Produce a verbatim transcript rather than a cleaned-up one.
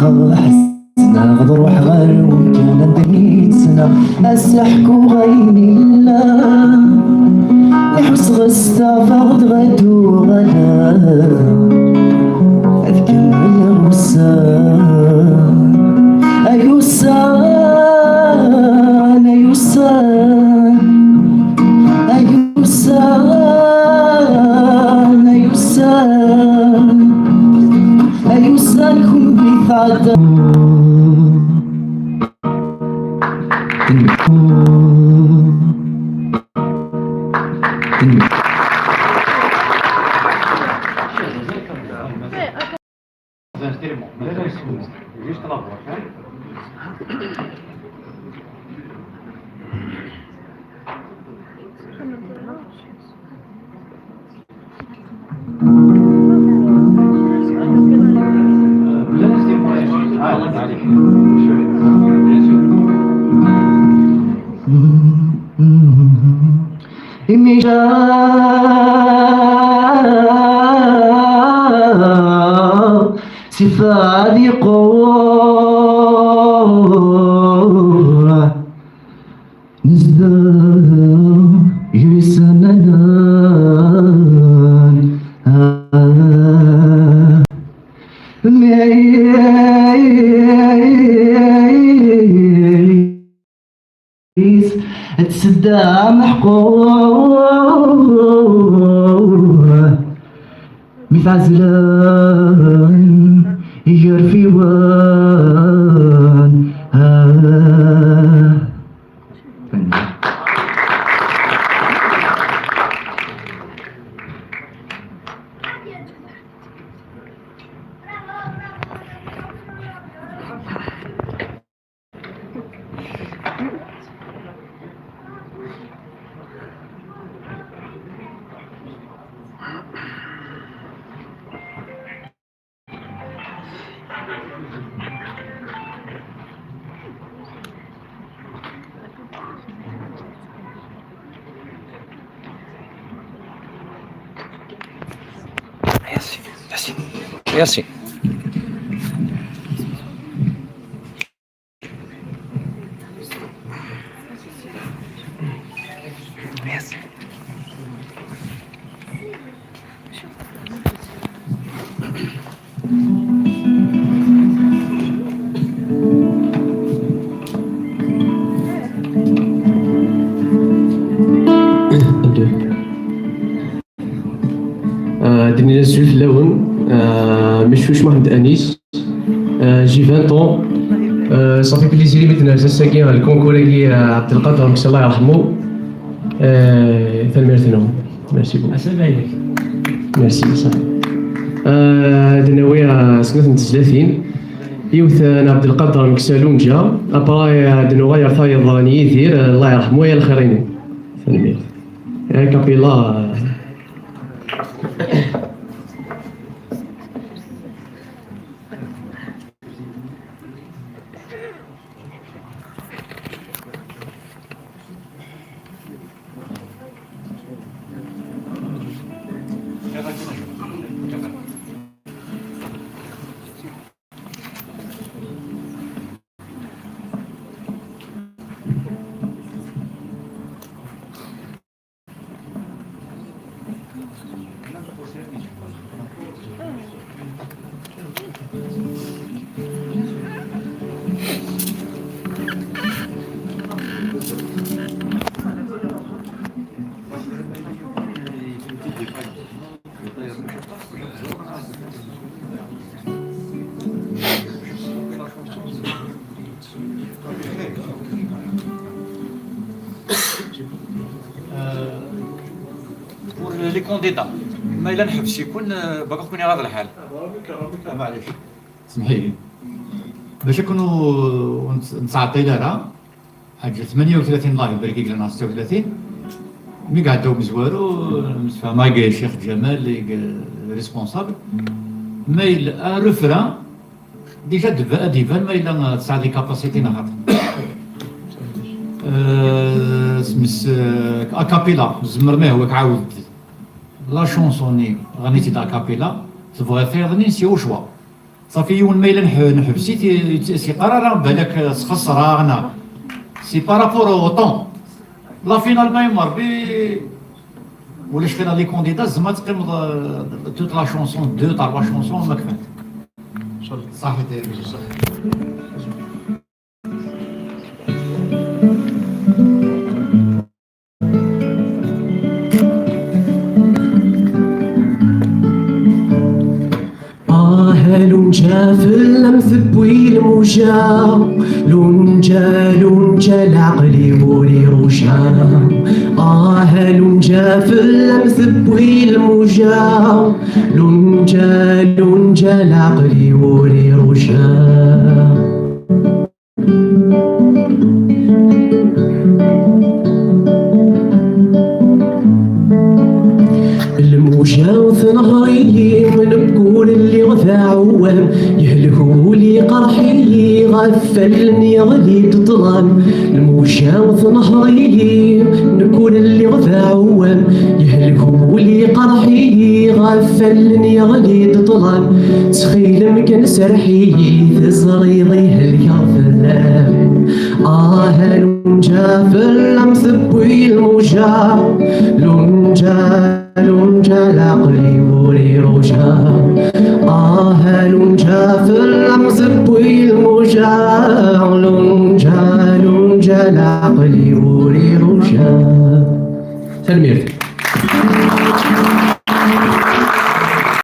Ḥezneɣ ad ruḥeɣ ɣer wemkan anda i tt-ssneɣ. Ad s-ḥkuɣ ayen yellan. Iḥuss ɣas tafeɣ-d ɣer tuɣala. Ad kemmleɣ ussan. Ay ussan, ay ussan. Ay ussan, ay ussan. Ay ussan kunwi tɛedda. Imi jaa si fadi qura. Nezdeɣ gar isananen. Ad tsedda ameḥqur. Mi tɛezlem igerfiwen. Ah. Merci. Merci. Merci. Merci. Euh, d-nini azul fell-awen, euh, meccuc Muḥend Anis, euh, j'ai vingt ans. Euh, ça fait plaisir i mi d-nerza ass-agi ɣer lkunkur-agi, euh, Ɛebdelqader Meksa, Allah yerḥmu. Euh, tanemmirt-nwen. Merci beaucoup. Asalamek. Merci, ça. Euh, ad d-nawi, euh, snat n tezlatin. Yiwet, euh, n Ɛebdelqader Meksa Lunǧa. Après, euh, ad d-nuɣal ɣer tayeḍ n Yidir, euh, Allah yerḥmu, ya lxir-inu. Tanemmirt. A capella, euh, Pour les candidats, ma yella nḥebs-iken, euh, baqa ken-iɣaḍ lḥal. Ah, maɛlic. Semḥ-iyi. Bac akken ur, ur nett-, nettɛeṭṭil ara, ḥaǧa tmanya u tlatin, Allah ibarek, i yellan ɣer setta u tlatin. Mi iɛedda umezwaru, nemsefham akked Ccix Ǧamal, i responsable. Ma yella, refrain, déjà ad d-iban ma yella tesɛa des capacités neɣ xaṭi. Euh, smes, euh, a cappella, tzemrem, ih, wak ɛawed. La chanson-nni, ɣnit-id a cappella, tebɣiḍ tayeḍ-nni, c'est au choix. Safi, yiwen ma yella nḥ-, nḥebs-it, i-, i-, s-, yeqqar ara balak sxeṣreɣ neɣ. C'est par rapport au temps. La finale ma yemmer bi ulac kra les candidats, tzemmer teqqimeḍ, euh, toute la chanson, deux, trois chansons, ma kfant. Saḥit. Ah, a Lunǧa fell-am tewwi lmuja, Lunǧa, Lunǧa, leɛqel-iw ur iruja. Ah, a Lunǧa fell-am tewwi lmuja, Lunǧa, Lunǧa, leɛqel-iw ur iruja. Lmuja tenɣer-iyi, nekk ur lliɣ d aɛewwam, yehlek wul iqerḥ-iyi, ɣef wallen yeɣli-d ṭṭlam. Lmuja tenɣer-iyi, nekk ur lliɣ d aɛewwam, yehlek wul iqerḥ-iyi, ɣef wallen yeɣli-d ṭṭlam. Ttxil-m kan serreḥ-iyi, teẓriḍ i helkeɣ fell-am. Ah, a Lunǧa fell-am tewwi lmuja, Lunǧa, Lunǧa, leɛqel-iw ur iruja. Ah, a Lunǧa fell-am tewwi lmuja, Lunǧa, Lunǧa, leɛqel-iw ur iruja. Tanemmirt.